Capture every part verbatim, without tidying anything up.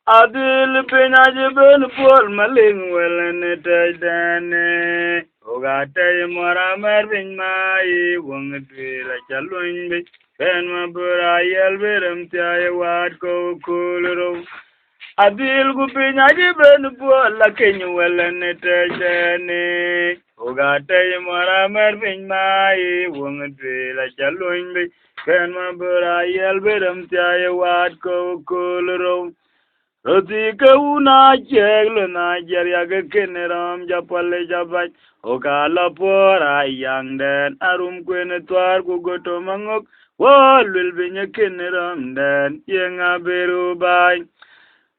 Adhil piny acï ben puɔl malïŋ wël në tɛ̈cdɛn, ë, ɣok atɛ̈i muɔ̈r amɛ̈r piny ma yï wëŋ tuëël aca luɔny bei, bɛ̈n ma bï raan yiɛl bï rem thiai ë waat kɔ̈u kööl rou. Adhil ku piny acï ben puɔl akeny wël në tɛ̈cdɛn, ë, ɣok atɛ̈i muɔ̈r amɛ̈r piny ma yï wëŋ tuëël aca luɔny bei, bɛ̈n ma bï raan yiɛl bï rem thiai ë waat kɔ̈u kööl rou. Röt thii ke wun aciëk lon Nigeria ke kën rɔ̈m ja pɔlic abac, ɣok aa lɔ puɔ̈r aa yaŋdɛn arum kuën ë thuaar ku goto maŋök, wɔ luel piny ë kën rɔ̈mdɛn yeŋa bï ruu baai.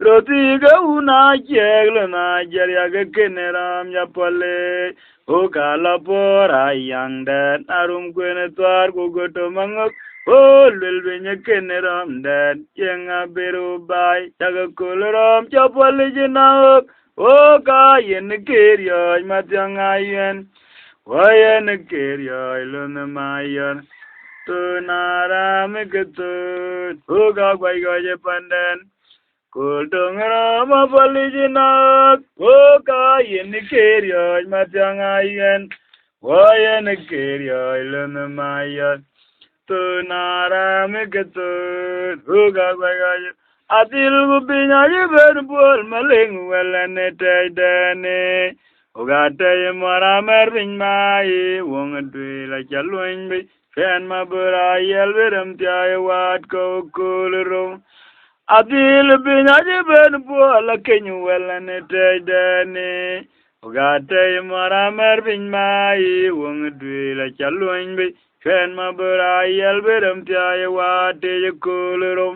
Röt thii ke wun aciëk lon Nigeria ke kën rɔ̈m ja pɔlic, ɣok aa lɔ puɔ̈r aa yaŋdɛn arum kuën ë thuaar ku goto maŋök, wɔ luel piny ë kën rɔ̈mdɛn yeŋa bï ruu baai. Cakë kööl rɔ̈m ja pɔlic ë na ɣok, ɣok aa yen kë riɔ̈ɔ̈c Mathiäŋ Ayuɛn, wɔ yen kë riɔ̈ɔ̈c lon ë Mayɔr, thon aram ë ke thööt ɣok aa guac ɣɔc ë pandɛn. Kööl töŋ rɔ̈m a pɔlic ë na ɣok, ɣok aa yen kë riɔ̈ɔ̈c Mathiäŋ Ayuɛn, wɔ yen kë riɔ̈ɔ̈c lon ë Mayɔr, thon aram ë ke thööt ɣok aa guac ɣɔc. Adhil ku piny acï ben puɔl malïŋ wël në tɛ̈cdɛn, ë, ɣok atɛ̈i muɔ̈r amɛ̈r piny ma yï wëŋ tuëël aca luɔny bei, bɛ̈n ma bï raan yiɛl bï rem thiai ë waat kɔ̈u kööl rou. Adhil piny acï ben puɔl akeny wël në tɛ̈cdɛn, ë, ɣok atɛ̈i muɔ̈r amɛ̈r piny ma yï wëŋ tuëël aca luɔny bei, bɛ̈n ma bï raan yiɛl bï rem thiai ë waat tëc ë kööl rou.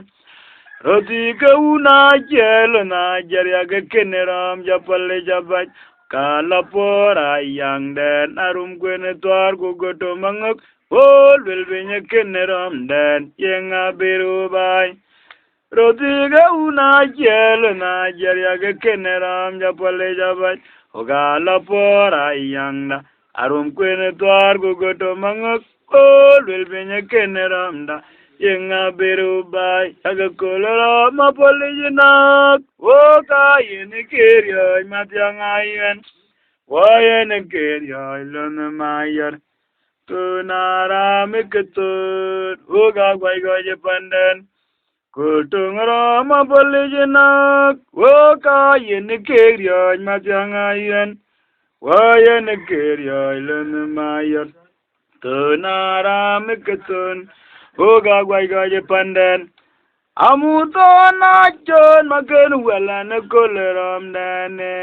Röt thii ke wun aciëk lon Nigeria ke kën rɔ̈m ja pɔlic abac, ɣok aa lɔ puɔ̈r aa yaŋdɛn arum kuën ë thuaar ku goto maŋök, wɔ luel piny ë kën rɔ̈mdɛn yeŋa bï ruu baai. Röt thii ke wun aciëk lon Nigeria ke kën rɔ̈m ja pɔlic abac, ɣok aa lɔ puɔ̈r aa yaŋda arum kuën ë thuaar ku goto maŋök, wɔ luel piny ë kën rɔ̈mda yeŋa bï ruu baai. Cakë kööl rɔ̈m a pɔlic ë na ɣok, ɣok aa yen kë riɔ̈ɔ̈c Mathiäŋ Ayuɛn, wɔ yen kë riɔ̈ɔ̈c lon ë Mayɔr, thon aram ë ke thööt ɣok aa guac ɣɔc ë pandɛn. Kööl töŋ rɔ̈m a pɔlic ë na ɣok, ɣok aa yen kë riɔ̈ɔ̈c Mathiäŋ Ayuɛn, wɔ yen kë riɔ̈ɔ̈c lon ë Mayɔr, thon aram ë ke thööt ɣok aa guac ɣɔc ë pandɛn. Amuk thɔ̈n acön ma kën wël në kööl rɔ̈mdɛn, ë,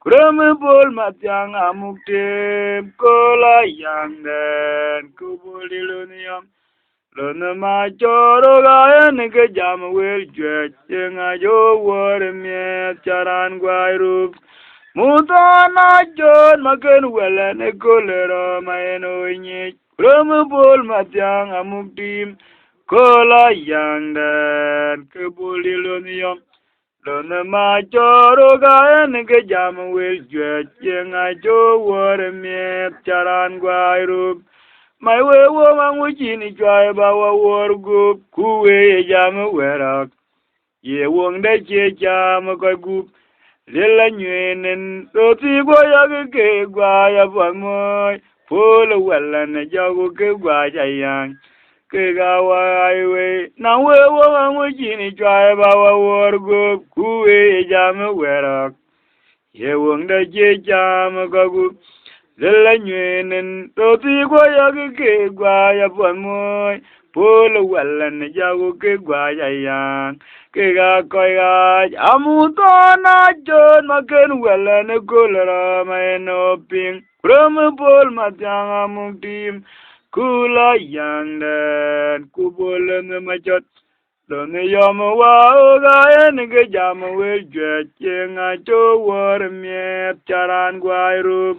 ku rem ë Bol Mathiäŋ amuk tim kööl ayaŋdɛn, ku Bol dï lon yɔm. Lon ë Macɔɔr ɣok aa yen ke jam wël juëc, yeŋa jɔ wuɔ̈r ë miëth ca raan guaai rup. Muk thɔ̈n acön ma kën wël në kööl rɔ̈m ayen ɣo nyic, ku rem ë Bol Mathiäŋ amuk tim kööl ayaŋdɛn, ke Bol dï lon yɔm. Lon ë Macɔɔr ɣok aa yen ke jam wël juëc, yeŋa jɔ wuɔ̈r ë miëth ca raan guaai rup. Mac wek wok aŋuc cïn ë cuai ba wa wuɔ̈r gup, ku wek ye jam ë wërɔ̈k, ye woŋda cie cam ë kɔc gup. Dhil anyuëënen röt thii guɔ yak ke guaai apuɔth muɔ̈ɔ̈c, puɔl ë wël në jɔku ke guac ayaŋ. Kek aa wai wei, na wek wok aŋuc cïn ë cuai ba wa wuɔ̈r gup, ku wek ye jam ë wërɔ̈k, ye woŋda cie cam ë kɔku. Dhil anyuëënen röt thii guɔ yak ke guaai apuɔth muɔ̈ɔ̈c, puɔl ë wël në jɔku ke guac ayaŋ. Kek aa kɔc ɣaac, amuk thɔ̈n acön ma kën wël në kööl rɔ̈m ayen ɣo piŋ, ku rem ë Bol Mathiäŋ amuk tim kööl ayaŋdɛn, ku Bol lon ë Macɔt. Lon ë yɔm ë wa ɣok aa yen ke jam wël juëc, yeŋa jɔ wuɔ̈r ë miëth ca raan guaai rup.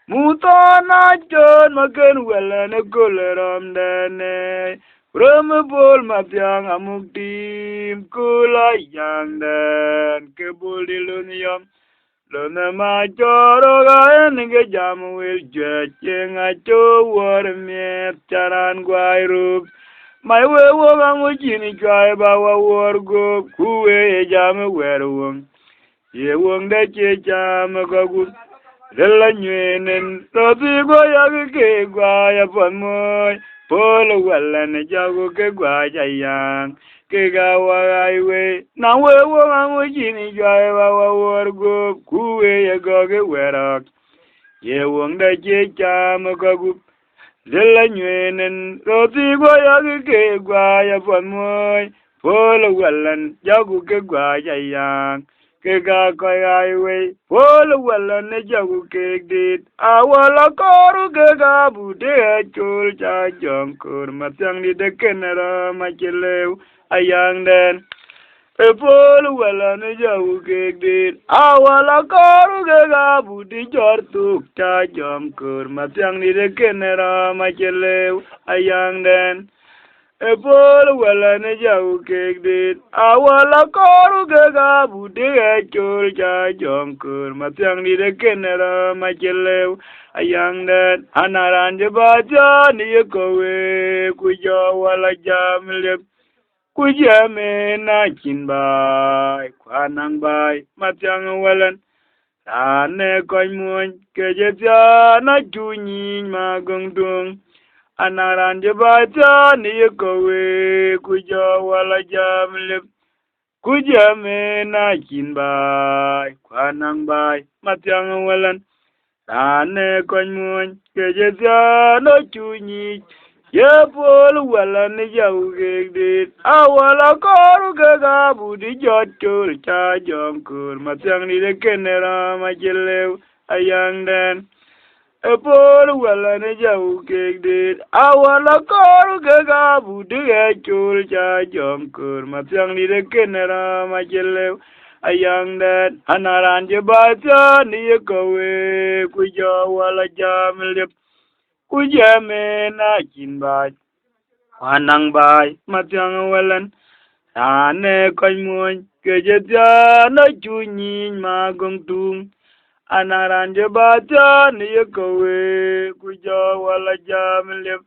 Muk thɔ̈n acön ma kën wël në kööl rɔ̈mdɛn, ë, ku rem ë Bol Mathiäŋ amuk tim kööl ayaŋdɛn, ke Bol dï lon yɔm. Lon ë Macɔɔr ɣok aa yen ke jam wël juëc, yeŋa jɔ wuɔ̈r ë miëth ca raan guaai rup. Mai we woŋ aŋu cïn cuai ba wa wuɔr guöp, ku we ye jam ë wɛ̈ɛ̈r woŋ. Ye woŋ dɛ cie cam ë kɔ̈k gup, rël anyuëënen, röt thii guɔ yak ke guac apuɔth moc, pol wälän ë jɔku ke guac ayaŋ, ke ka wa ɣai wei, na we woŋ aŋu cïn cuai ba wa wuɔr guöp, ku we ye gɔ̈k ë wɛ̈ɛ̈r ɣɔ̈k. Ye woŋ dɛ cie cam ë kɔ̈k gup, rël anyuëënen, röt thii guɔ yak ke guac apuɔth moc, pol wälän jɔku ke guac ayaŋ, ke ka kɔc ɣai wei, pol wälän ë jɔku keek dit, awäl akɔɔru ke ka but ë ɣɛc col ca jɔŋ köör mathiäŋdït ë kën rɔ̈m acï lëu ayaŋdɛn. Ë pol wälän ë jɔku keek dit, awäl akɔɔru ke ka but ë jɔt thok ca jɔŋ köör mathiäŋdït ë kën rɔ̈m acï lëu ayaŋdɛn. Ë pol wälän ë jɔku keek dit, awäl akɔɔru ke ka but ë ɣɛc col ca jɔŋ köör mathiäŋdït ë kën rɔ̈m acï lëu ayaŋdɛn. Ana raan cï bä thiɔ̈n ë ye kɔ̈u wee, ku jɔ wäl ajam liep. Ku jɛmën acïn baai, ku anaŋ baai mathiäŋ wälän. Raan ë kɔc muɔny ke jë thiaan acu nyiic ma göŋ tuŋ. Anaŋ raan cï baai thiaan ë ye kɔ̈u wee, ku jɔ wäl ajam liep. Ku jɛmën acïn baai, ku anaŋ baai mathiäŋ wälän. Raan ë kɔc muɔny ke jë thiaan acu nyiic, ye pol wälän ë jɔku keek dit, awäl akɔɔru ke ka but ë jɔt col ca jɔŋ köör mathiäŋdït ë kën rɔ̈m acï lëu ayaŋdɛn. Ë pol wälän ë jɔku keek dit, awäl akɔɔru ke ka but ë ɣɛc col ca jɔŋ köör mathiäŋdït ë kën rɔ̈m acï lëu ayaŋdɛn. Ana raan cï bä thiɔ̈n ë ye kɔ̈u wee, ku jɔ wäl ajam liep. Ku jɛmën acïn baai, ku anaŋ baai mathiäŋ wälän. Raan ë kɔc muɔny ke jë thiaan acu nyiic ma göŋ tuŋ. Anaŋ raan cï bä thiɔ̈n ë ye kɔ̈u wee, ku jɔ wäl ajam liep.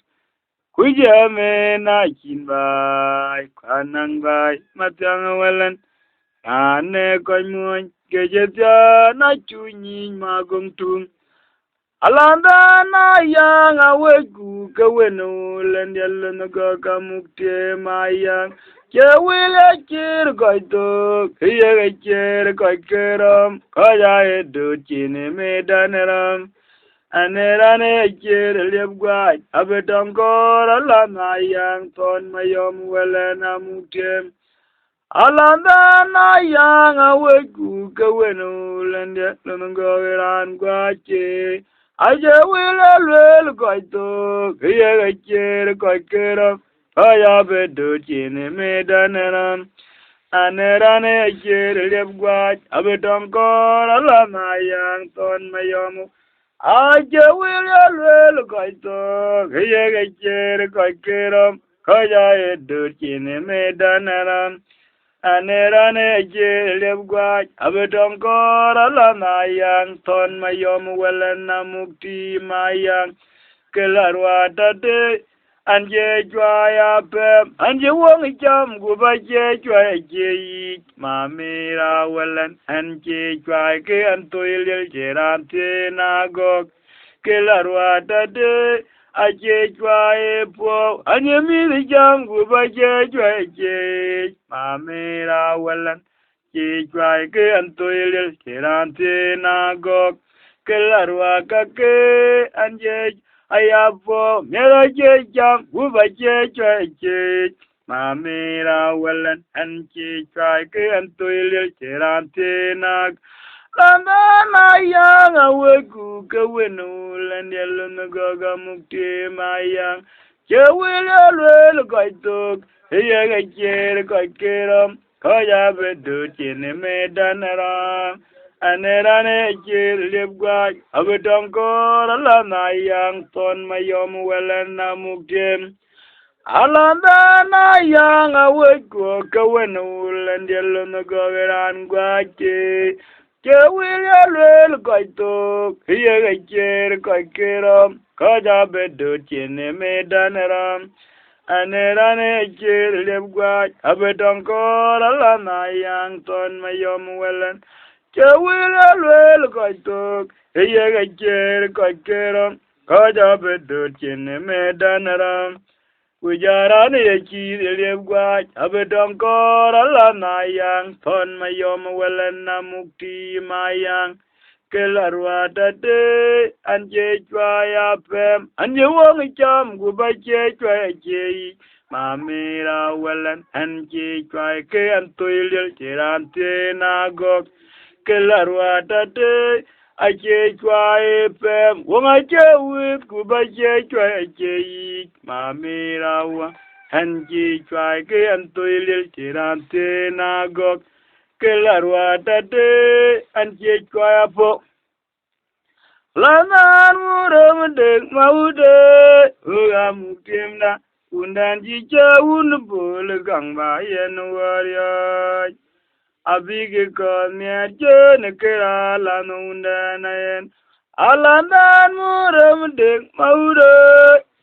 Ku jɛmën acïn baai, ku anaŋ baai mathiäŋ wälän. Raan ë kɔc muɔny ke jë thiaan acu nyiic ma göŋ tuŋ. Alɔŋdɛn ayaŋ awecku ke wën ë wulëndiɛ̈ lon gɔ̈k amuk tiëm ayaŋ. Cie wil ë ciir kɔc thok, ke yek ë ciir kɔc ke rɔ̈m, kɔc aa ye dööt cin ë mëëdan ë rɔ̈m. An ë raan ë ciir liep guac, abï tɔŋ kɔɔr alɔn ayaŋ thɔn mayɔm wël ɛn amuk tiëm. Alɔŋdɛn ayaŋ awecku ke wën ë wulëndiɛ̈ lon gɔ̈k raan guac cie. Acie wil ë lueel kɔc thok, ke yek ë ciir kɔc ke rɔ̈m, kɔc abï dööt cin ë mëëdan ë rɔ̈m. An ë raan ë ciir liep guac, abï tɔŋ kɔɔr alɔn ayaŋ thɔn mayɔm. Acie wil ë lueel kɔc thok, ke yek ë ciir kɔc ke rɔ̈m, kɔc aa ye dööt cin ë mëëdan ë rɔ̈m. An ë raan ë ciir liep guac, abï tɔŋ kɔɔr alɔn ayaŋ thɔn mayɔm wël ɛn amuk tiim ayaŋ. Ke la ruaat tɔ̈ tëë, an cie cuai apɛm, an cie woŋ cam gup acie cuai acie yic, ma mira wël ɛn, an cie cuai ke an thoi liel cie raan thieen agɔ̈k. Ke la ruaat tɔ̈ tëë, acie cuai ë puɔ̈u, an cie mïth cam gup acie cuai acie yic, ma mira wël ɛn, cie cuai ke an thoi liel cie raan thieen agɔ̈k. Ke la ruaak kake, an cie aya puɔ̈u, miɛt acie cam gup acie cuai acie yic, ma mira wël ɛn, an cie cuai ke an thoi liel cie raan thieen agɔ̈k. Alɔŋdɛn ayaŋ awecku ke wën ë wulëndiɛ̈ lon gɔ̈k amuk tiim ayaŋ. Cie wil ë lueel kɔc thok, ke yek ë ciir kɔc ke rɔ̈m, kɔc abï dööt cin ë mëëdan ë rɔ̈m. An ë raan ë ciir liep guac, abï tɔŋ kɔɔr alɔn ayaŋ thɔn mayɔm wël ɛn amuk tiëm. Alɔŋdɛn ayaŋ awecku ke wën ë wulëndiɛ̈ lon gɔ̈k raan guac cie. Cie wil ë lueel kɔc thok, ke yek ë ciir kɔc ke rɔ̈m, kɔc abï dööt cin ë mëëdan ë rɔ̈m. Ane raan ë ciëër liep guac, abï tɔŋ kɔɔr ala na yaŋ thɔn ma yɔm wëlën. Cï wël alueel kɔc thok, ë yek aciëër kɔc ke rɔm, kɔc abï döt cin ë mëëdan rɔm. Ku jɔ raan ë ye ciëër liep guac, abï tɔŋ kɔɔr ala na yaŋ thɔn ma yɔm wëlën, na muk tiim ayaŋ. Ke la ruaat tëde, an cie cuai apɛm, an cie woŋ cam, ku ba cie cuai acie yic, ma mïïr awëlën, an cie cuai ke an thoi liel, cie raan thiëën agɔk. Ke la ruaat tëde, acie cuai pɛm, woŋ acie wïth, ku ba cie cuai acie yic, ma mïïr awä, an cie cuai ke an thoi liel, cie raan thiëën agɔk. Ke la ruaat tëde, an cie cuai apɔ̈k. Lanhan murëm dek ma wude, ɣöök amuk tiimda, wundan cï cä wun bol gaŋ ba yen wä riɔ̈ɔ̈c. Abïk kɔn miɛt jön ke raan lan wundan ayen. Alanhan murëm dek ma wude,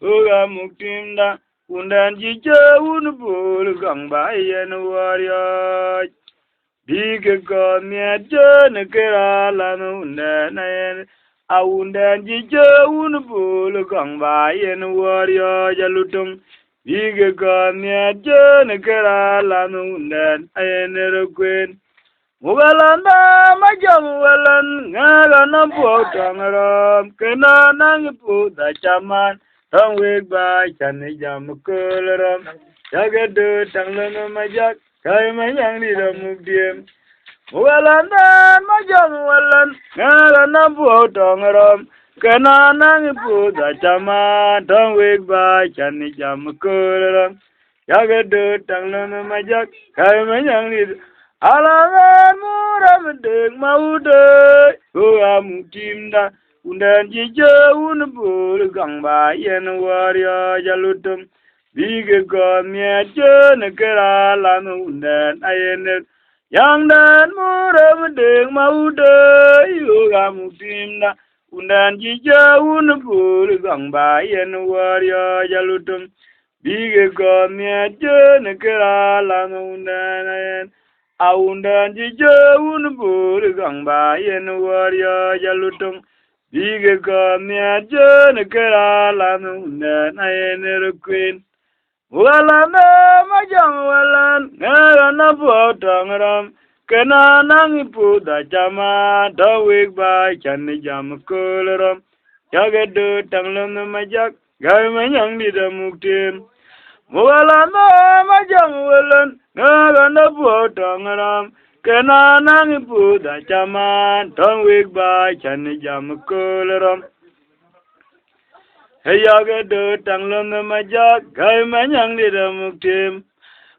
ɣöök amuk tiimda, wundan cï cä wun bol gaŋ ba yen wä riɔ̈ɔ̈c. Bïk kɔn miɛt jön ke raan lan wundan ayen. A wundan cï cä wun bol gaŋ ba yen wä riɔ̈ɔ̈c alutöŋ. Bïk kɔn miɛt jön ke raan lan wundan ayen ë röt kueen. Muk alanhan ma jɔm wëlën, ŋɛk anɔm puɔ̈u tɔŋ rɔm, ke na naŋ puɔ̈u dha caman, tɔŋ wek ba can ë jam kööl rɔm. Cak ë dööt taŋ lon ma jak, käi ma nyaŋ dït amuk diem. Muk alanhan ma jɔm wëlën, ŋɛk anɔm puɔ̈u tɔŋ rɔm, ke na naŋ puɔ̈u dha caman, tɔŋ wek ba can ë jam kööl rɔm. Cak ë dööt taŋ lon ma jak, käi ma nyaŋ dït. Alanhan murëm dek ma wude, ɣöök amuk tiimda, wundan cï cä wun bol gaŋ ba yen wä riɔ̈ɔ̈c alutöŋ. Bïk kɔn miɛt jön ke raan lan wundan ayen ë. Yaŋdan murëm dek ma wude, ɣöök amuk tiimda, wundan cï cä wun bol gaŋ ba yen wä riɔ̈ɔ̈c alutöŋ. Bïk kɔn miɛt jön ke raan lan wundan ayen. A wundan cï cä wun bol gaŋ ba yen wä riɔ̈ɔ̈c alutöŋ. Bïk kɔn miɛt jön ke raan lan wundan ayen ë röt kueen. Muk alanhan ma jɔm wëlën, ŋɛk anɔm puɔ̈u tɔŋ rɔm, ke na naŋ puɔ̈u dha caman, tɔŋ wek ba can ë jam kööl rɔm. Cak ë dööt taŋ lon ma jak, käi ma nyaŋ dït amuk tiem. Muk alanhan ma jɔm wëlën, ŋɛk anɔm puɔ̈u tɔŋ rɔm, ke na naŋ puɔ̈u dha caman, tɔŋ wek ba can ë jam kööl rɔm. Ë yak ë dööt taŋ lon ma jak, käi ma nyaŋ dït amuk tiem.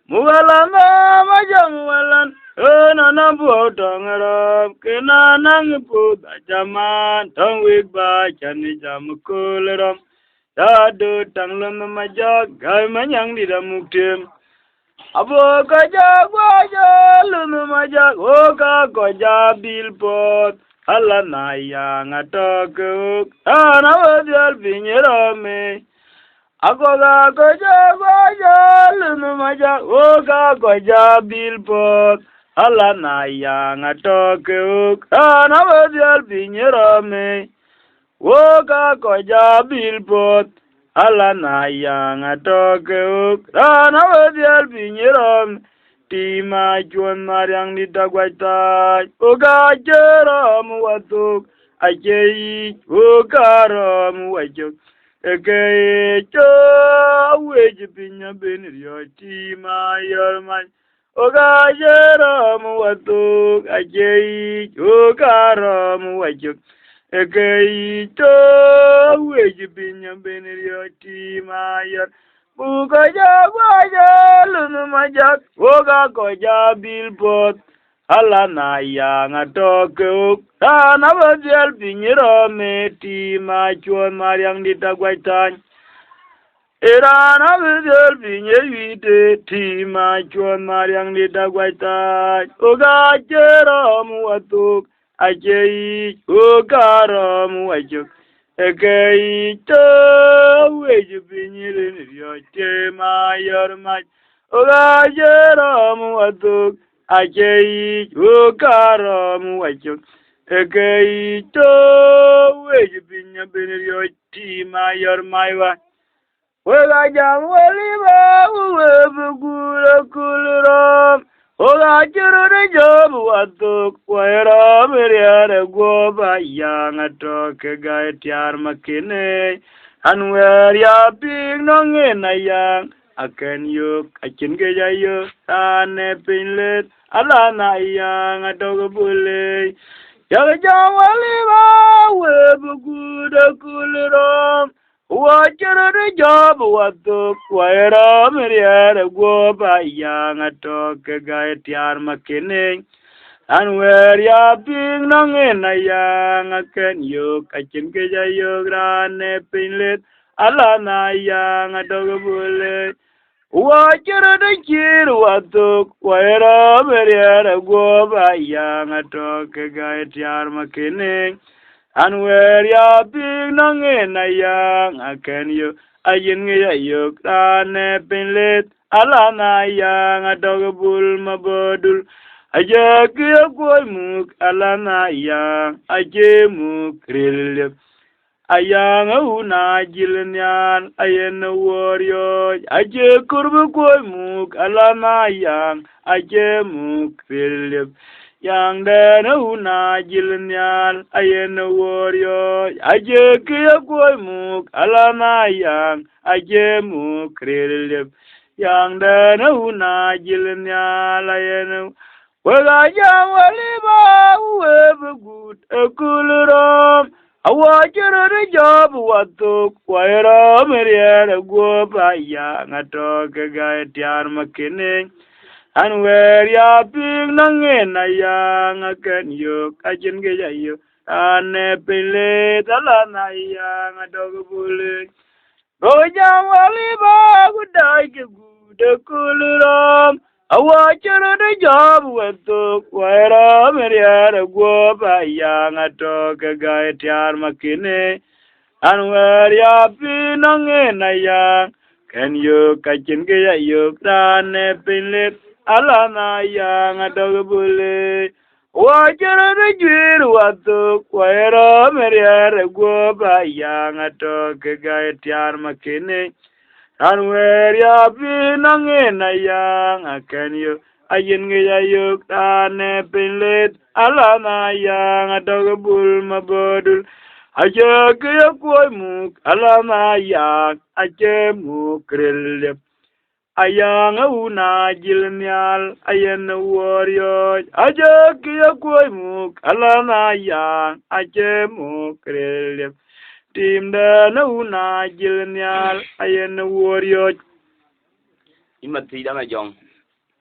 Muk alanhan ma jɔm wëlën, ɣöök anɔm puɔ̈u tɔŋ rɔm, ke na naŋ puɔ̈u dha caman, tɔŋ wek ba can ë jam kööl rɔm. Ë yak ë dööt taŋ lon ma jak, käi ma nyaŋ dït amuk tiem. Abï kɔc aa guɔ jɔl lon ma jak, ɣöök aa kɔc aa bil puɔ̈th, ala na yaŋ atɔ̈ ke ɣöök, raan abï dhiɔl piny ë rɔm ë. Akɔ̈k aa kɔc aa guɔ jɔl lon ma jak, ɣöök aa kɔc aa bil puɔ̈th, ala na yaŋ atɔ̈ ke ɣöök, raan abï dhiɔl piny ë rɔm ë. Ɣöök aa kɔc aa bil puɔ̈th, ala na yaŋ atɔ̈ ke ɣöök, raan abï dhiɔl piny ë rɔm. Tiim acuɔ̈n Mariaŋ dït aguac thaac, ɣöök aa cï rɔm wä thok, acie yic, ɣöök aa rɔm wä cök. Ë ke ye cɔk wec piny abën riɔ̈ɔ̈c, tiim ayɔ̈r mac. Ɣöök aa cï rɔm wä thok, acie yic, ɣöök aa rɔm wä cök. Ë ke yic tɔ̈ wec piny abën riɔ̈ɔ̈c, tiim ayɔ̈r. Buk kɔc aa guɔ jɔl lon ma jak, ɣöök aa kɔc aa bil puɔ̈th, ala na yaŋ atɔ̈ ke ɣöök, raan abï dhiɔl piny ë rɔm ë. Tiim acuɔ̈n Mariaŋ dït aguac thaac. Ë raan abï dhiɔl piny ë wiit ë, tiim acuɔ̈n Mariaŋ dït aguac thaac, ɣöök aa cï rɔm wä thok, acie yic, ɣöök aa rɔm wä cök. Ë ke yic tɔ̈ wec piny rin riɔ̈c tim ayɔ̈r mac, ɣok acie rɔ̈m wathok, acie yic ɣok aa rɔ̈m wacök. Ë ke yic tɔ̈ wec piny abï riɔ̈c tim ayɔ̈r mac wä. Wek aa jam wël ëbɛ̈n, ku we bï guur ë kööl rɔ̈m. Ɣok acie röt ë jɔ̈ɔ̈p wathok, wä ë rɔ̈m ë riɛɛr ë guɔ̈p, ayaŋ atɔ̈ ke gäi tiaar makënë. An, wɛ̈ɛ̈r ya piŋ nɔŋ en ayaŋ, akën yök, acïn kë ca yök, raan ë piny leth, alan ayaŋ atɔ̈ ke bul leec. Yak jam wël ëbɛ̈n, we bï guur ë kööl rɔ̈m. Wä cï röt ë jɔ̈ɔ̈p wathok, wä ë rɔ̈m ë riɛɛr ë guɔ̈p, ayaŋ atɔ̈ ke gäi tiaar makënë. An, wɛ̈ɛ̈r ya piŋ nɔŋ en ayaŋ, akën yök, acïn kë ca yök, raan ë piny leth, alan ayaŋ atɔ̈ ke bul leec. Wä cï röt ë cïïr wathok, wä ë rɔ̈m ë riɛɛr ë guɔ̈p, ayaŋ atɔ̈ ke gäi tiaar makënë. An, wɛ̈ɛ̈r ya piŋ nɔŋ en ayaŋ, akën yök, ayen ŋic ayök, raan ë piny leth, alan ayaŋ atɔ̈ ke bul mabɔ̈ dul. Acie kë ye kuɔ̈c muk, alan ayaŋ, acie muk ril liep. Ayaŋ ë wun ajil nhial, ayen ë wuɔɔr riɔ̈ɔ̈c, acie kɔɔr bï kuɔ̈c muk, alan ayaŋ, acie muk ril liep. Yaŋdɛn ë wun ajil nhial, ayen ë wuɔɔr riɔ̈ɔ̈c, acie kë ye kuɔ̈c muk, alan ayaŋ, acie muk ril liep. Yaŋdɛn ë wun ajil nhial, ayen ë Wek aa jam wël ëbɛ̈n, we bï guur ë kööl rɔ̈m. Awä cï röt ë jɔ̈ɔ̈p wathok, wä ë rɔ̈m ë riɛɛr ë guɔ̈p, ayaŋ atɔ̈ ke gäi tiaar makënë. An, wɛ̈ɛ̈r ya piŋ nɔŋ en ayaŋ, akën yök, acïn kë ca yök, raan ë piny leth, alan ayaŋ atɔ̈ ke bul leec. Go jam wël ëbɛ̈n, ku dac ke guur ë kööl rɔ̈m. Awä cï röt ë jɔ̈ɔ̈p wathok, wä ë rɔ̈m ë riɛɛr ë guɔ̈p, ayaŋ atɔ̈ ke gäi tiaar makënë. An, wɛ̈ɛ̈r ya piŋ nɔŋ en ayaŋ, kën yök, acïn kë ca yök, raan ë piny leth, alan ayaŋ atɔ̈ ke bul leec. Wä cï röt ë juiir wathok, wä ë rɔ̈m ë riɛɛr ë guɔ̈p, ayaŋ atɔ̈ ke gäi tiaar makënë. Raan wɛ̈ɛ̈r ya piŋ nɔŋ en ayaŋ, akën yök, ayen ŋic ayök, raan ë piny leth, alan ayaŋ atɔ̈ ke bul mabɔ̈ dul. Acie kë ye kuɔ̈c muk, alan ayaŋ, acie muk ril liep. Ayaŋ ë wun ajil nhial, ayen ë wuɔɔr riɔ̈ɔ̈c, acie kë ye kuɔ̈c muk, alan ayaŋ, acie muk ril liep. Tiimdɛn ë wun ajil nhial, ayen ë wuɔɔr riɔ̈ɔ̈c. Yïn ma thiëc dam ë jɔŋ,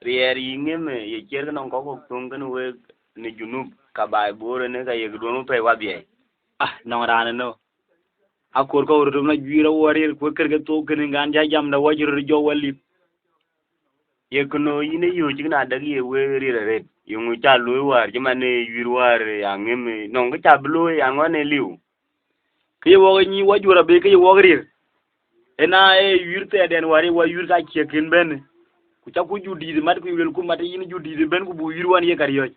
riɛɛr yï ŋëm, ye ciɛɛr ke nɔŋ kɔ̈k kɔ̈k thöŋ kën wek në Junub, ka baai Bor ënë ka ye këduɔ̈n wä pɛ̈i wadhiɛɛi. Ah, nɔŋ raan ënö. Akoor kɔ̈u röt na juiir awuɔ̈r riɛɛr, ku kërkë thok kënë ŋan ja jamda wä cï röt jɔ wä lip. Ye kënö yïn ë yööc cïk na däk ye wëë riɛɛr arëët, yeŋö ca looi wäär cï man ë yuiir wäär ya ŋëm, nɔŋ kë ca bï looi ya ŋɔn ë liu. Kë ye wɔk ë nyïïn wä juɔ̈r abëë kë ye wɔk riɛɛr. Ëna ë yuiir thɛɛrdɛn wäär ye wä yuiir ka ciëk kën bɛ̈n. Ku caku jur dïït mat ku luelku mat yïn jur dïït ëbën ku buk yuiir wan ye ka riɔ̈c.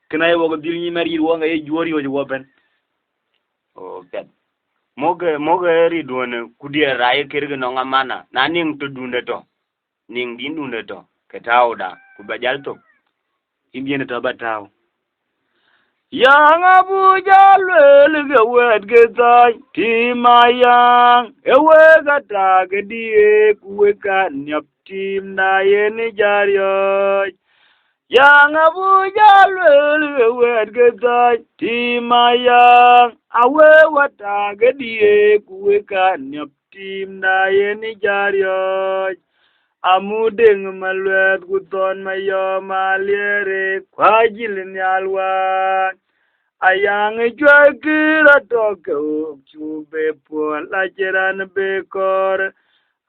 Kënë aye wɔk dhil nyïïn mɛt riɛɛr wɔk ŋa ye juɔ̈r riɔ̈c wɔ bɛ̈n. O piɛth. Mok, mok ë rit duɔ̈në, ku diɛɛr rac ë kërkë nɔŋ amana, na niŋ tɔ̈ dunde tɔ̈, niŋ dïn dunde tɔ̈, ke tääuda, ku bä jäl thök. Yïn diɛn tɔ̈ bä tääu. Yaŋ abuk jal lueel ke wɛ̈ɛ̈t ke thäny, tim ayaŋ, ë wek atak ë diëëk, ku wek ka niɔp, tiimda yen ë jal riɔ̈ɔ̈c. Yaŋ abuk jal lueel ke wɛ̈ɛ̈t ke thäny, tim ayaŋ, awëë watak ë diëëk, ku wek ka niɔp, tiimda yen ë jal riɔ̈ɔ̈c. Amuk Deŋ Maluɛth ku Thɔn Mayɔm Aliɛɛr, ku ajil nhial wään. Ayaŋ ë cuai kïïr atɔ̈ ke ɣok, cuk bë puɔ̈l, acïn raan bë kɔɔr.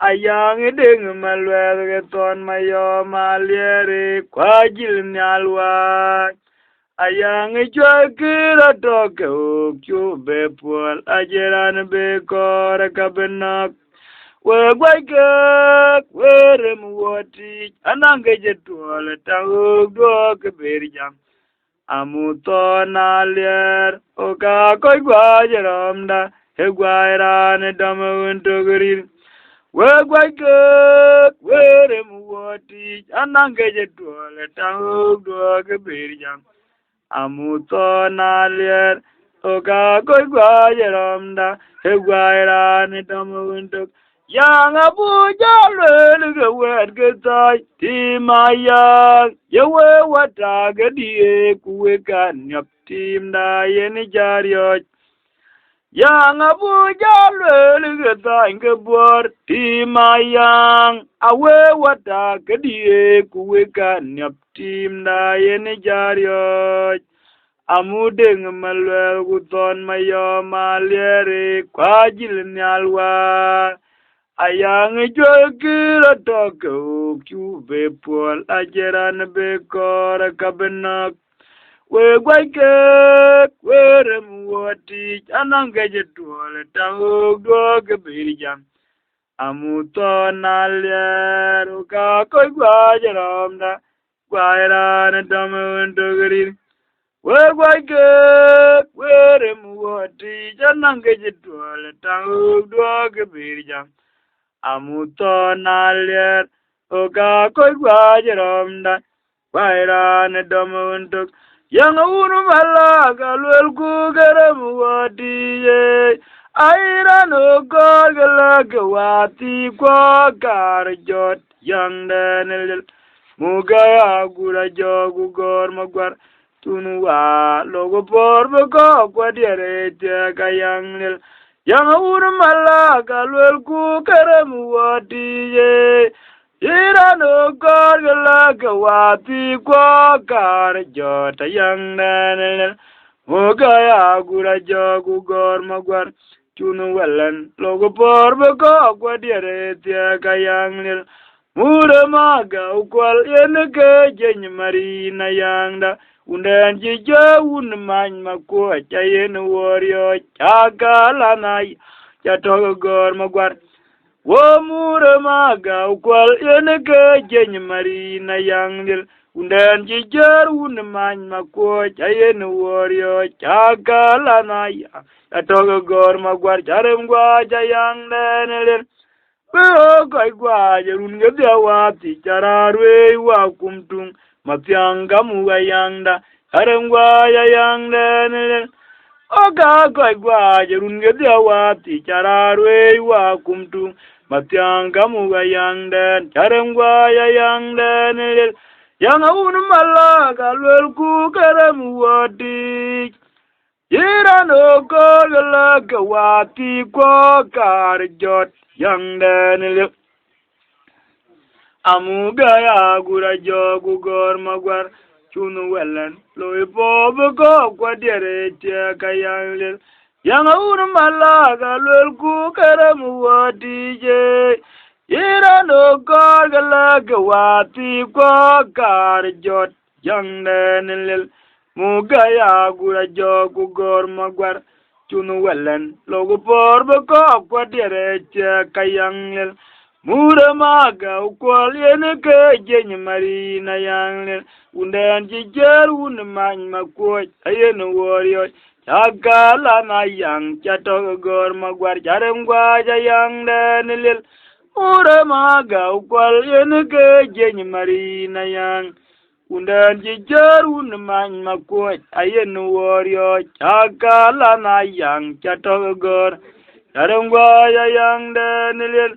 Ayaŋ ë Deŋ Maluɛth ke Thɔn Mayɔm Aliɛɛr, ku ajil nhial wään. Ayaŋ ë cuɛ̈ɛ̈k kë rɔt tɔ̈ ke ɣook cuk bï puɔ̈l, acïn raan bï kɔɔr ë ka bï nɔ̈k. Wek guäc keek, wek rem wuɔ̈t tiic, anaŋ kë cï tuɔl ë taŋ ɣook duɔ̈k kë bïr jam. Amuthɔn aliɛɛr, ɣok aa kɔc guac ë rɔmda, ë guac raan ë dɔm ë wën tök rïr. Wek guäc keek, wek rem wuɔ̈t tiic, anaŋ kë cï tuɔl ë taŋ ɣook duɔ̈k kë bïr jam. Amuthɔn aliɛɛr, ɣok aa kɔc guac ë rɔmda, ë guac raan ë dɔm ë wën tök. Yaŋ abuk jɔ lueel ke wɛ̈ɛ̈t ke thäi, tim Ayaŋ, ye wek watak ke diëëk, ku wek ka niɔp, timda yen ë jɔ riɔ̈ɔ̈c. Yaŋ abuk jɔ lueel ke thäny ke buɔ̈ɔ̈r, tim Ayaŋ, a wek watak ke diëëk, ku wek ka niɔp, timda yen ë jɔ riɔ̈ɔ̈c. Amu Deŋ Maluɛl ku Thɔn Mayɔm Aliɛɛr, ku Ajil Nhial Wäär. Ayaŋ ë cuɛ̈ɛ̈k kë rɔt tɔ̈ ke ɣook cuk bï puɔ̈l, acïn raan bï kɔɔr ë ka bï nɔ̈k. Wek guäc keek, wek rem wuɔ̈t tiic, anaŋ kë cï tuɔl ë taŋ ɣook duɔ̈k kë bïr jam. Amuthɔn aliɛɛr, ɣok aa kɔc guac ë rɔmda, guac raan ë dɔm ë wën tök rïr. Wek guäc keek, wek rem wuɔ̈t tiic, anaŋ kë cï tuɔl ë taŋ ɣook duɔ̈k kë bïr jam. Amuthɔn aliɛɛr, ɣok aa kɔc guac ë rɔmda, guac raan ë dɔm ë wën tök. Yaŋ wun Malak, aluelku ke rem wuɔ̈t tiic, ee, ayï raan ɣok kɔɔr ke lɛ̈k ke wäthii kuɔ kaar jɔt, Yaŋdɛn ë lil. Muk aya gur ajɔk ku gɔ̈ɔ̈r Maguar, cun wa lok pɔ̈ɔ̈r bï kɔ̈k kuat diɛt ë thiëëk Ayaŋ lil. Yaŋ wun Malak, aluelku ke rem wuɔ̈t tiic, ee, yï raan ɣok kɔɔr ke lɛ̈k ke wäthii kuɔ kaar jɔt, Ayaŋdɛn ë lil. Muk aya gur ajɔk ku gɔ̈ɔ̈r Maguar, cun wɛ̈lɛ̈n lok pɔ̈ɔ̈r bï kɔ̈k kuat diɛt ë thiëëk Ayaŋ lil. Murë Magau Kuɔl yen ke jeny marin Ayaŋda, wundɛn cï jɔ wun many Makuɔc, ayen wɔ riɔ̈ɔ̈c, ca kal an aya, ca tɔ̈k ë gɔ̈ɔ̈r Maguar. Wo Murë Magau Kuɔl yen ke jeny marin Ayaŋ lil, wundɛn cï jɔ̈ɔ̈r wun many Makuɔc, ayen wɔ riɔ̈ɔ̈c, ca kal an aya, ca tɔ̈k ë gɔ̈ɔ̈r Maguar, ca rem guac Ayaŋdɛn ë lil. Bï ɣok kɔc guac ë run ke dhiau wäthii, ca raan ruëëc wa kum tuŋ, Mathiaŋ ka muk Ayaŋda, ca rem guac Ayaŋdɛn ë lil. Ɣok aa kɔc guac ë run ke dhiau wäthii, ca raan ruëëc wa kum tuŋ, Mathiaŋ ka muk Ayaŋdɛn, ca rem guac Ayaŋdɛn ë lil. Yaŋ wun Malak, aluelku ke rem wuɔ̈t tiic, yï raan ɣok kɔɔr ke lɛ̈k ke wäthii kuɔ kaar jɔt, Yaŋdɛn ë lil. Amuk aya gur ajɔk ku gɔ̈ɔ̈r Maguar, cun wɛ̈lɛ̈n loi pɔ̈ɔ̈r bï kɔ̈k kuat diɛt ë thiëëk Ayaŋ lil. Yaŋ wun Malak, aluelku ke rem wuɔ̈t tiic, ee, yï raan ɣok kɔɔr ke lɛ̈k ke wäthii kuɔ kaar jɔt, Yaŋdɛn ë lil. Muk aya gur ajɔk ku gɔ̈ɔ̈r Maguar, cun wɛ̈lɛ̈n lok pɔ̈ɔ̈r bï kɔ̈k kuat diɛt ë thiëëk Ayaŋ lil. Murë Magau Kuɔl yen ke jeny marin Ayaŋ lil, wundɛn cï jɔ̈ɔ̈r wun many Makuɔc, ayen wɔ riɔ̈ɔ̈c, ca kal an Ayaŋ, ca tɔ̈k ë gɔ̈ɔ̈r Maguar, ca rem guac Ayaŋdɛn ë lil. Murë Magau Kuɔl yen ke jeny marin Ayaŋ, wundɛn cï jɔ̈ɔ̈r wun many Makuɔc, ayen wɔ riɔ̈ɔ̈c, ca kal an Ayaŋ, ca tɔ̈k ë gɔ̈ɔ̈r, ca rem guac Ayaŋdɛn ë lil.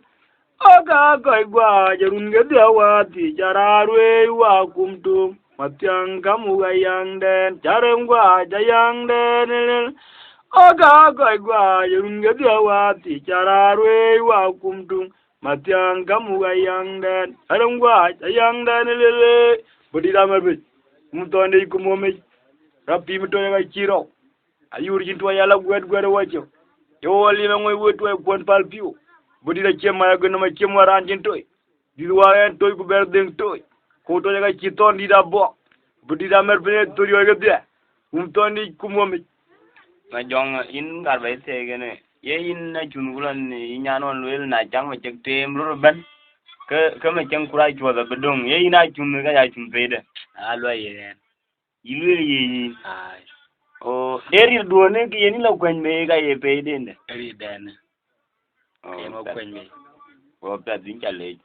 Ɣok aa kɔc guac ë run ke dhiau wäthii, ca raan ruëëc wa kum tuŋ, Mathiaŋ ka muk Ayaŋdɛn, ca rem guac Ayaŋdɛn ë lil. Ɣok aa kɔc guac ë run ke dhiau wäthii, ca raan ruëëc wa kum tuŋ, Mathiaŋ ka muk Ayaŋdɛn, ca rem guac Ayaŋdɛn ë lil. Bï dït amär piny, mum thɔn dec ku mum yic, rap pïïr mi tɔ̈c ka cï rɔu. Ayuur cïn tuɔɔc ala guɛ̈t guɛ̈t ë wacök. Ye wo lim ë ŋöc wëët tuɔɔc kuɔ̈n päl pïu. Bï dït acie mac agën nɔm acie muɔr raan cïn toc. Dït waar ɛn toc ku bɛ̈r dhëŋ toc. Ku tɔc aka cï thɔn dït abɔk. Bï dït amɛr piny ë thöriɔ̈ɔ̈c kedhie. Kum thɔn ic kum wamic. Ma jɔŋ, yïn ŋar ba yï thëëk ënë. Ye yïn acunh ku lɔ në yï nyan ɣɔn lueel, na cäŋ ma cïk teem röt ëbɛ̈n, ke, ke ma cäŋ kura cuɔth abï döŋ. Ye yïn acunh ka ya cunh peide. Aluɔi ye ɣɛn. Yï lueel ye yïn. Ai. O, ee rir duɔ̈në ke yen yï lɔ kuɛny bei ka ye peiden dë. Ee rir dɛn. O, ke yen wɔ piɛth. Kuɛny bei. Wɔ piɛth, yïn ca leec.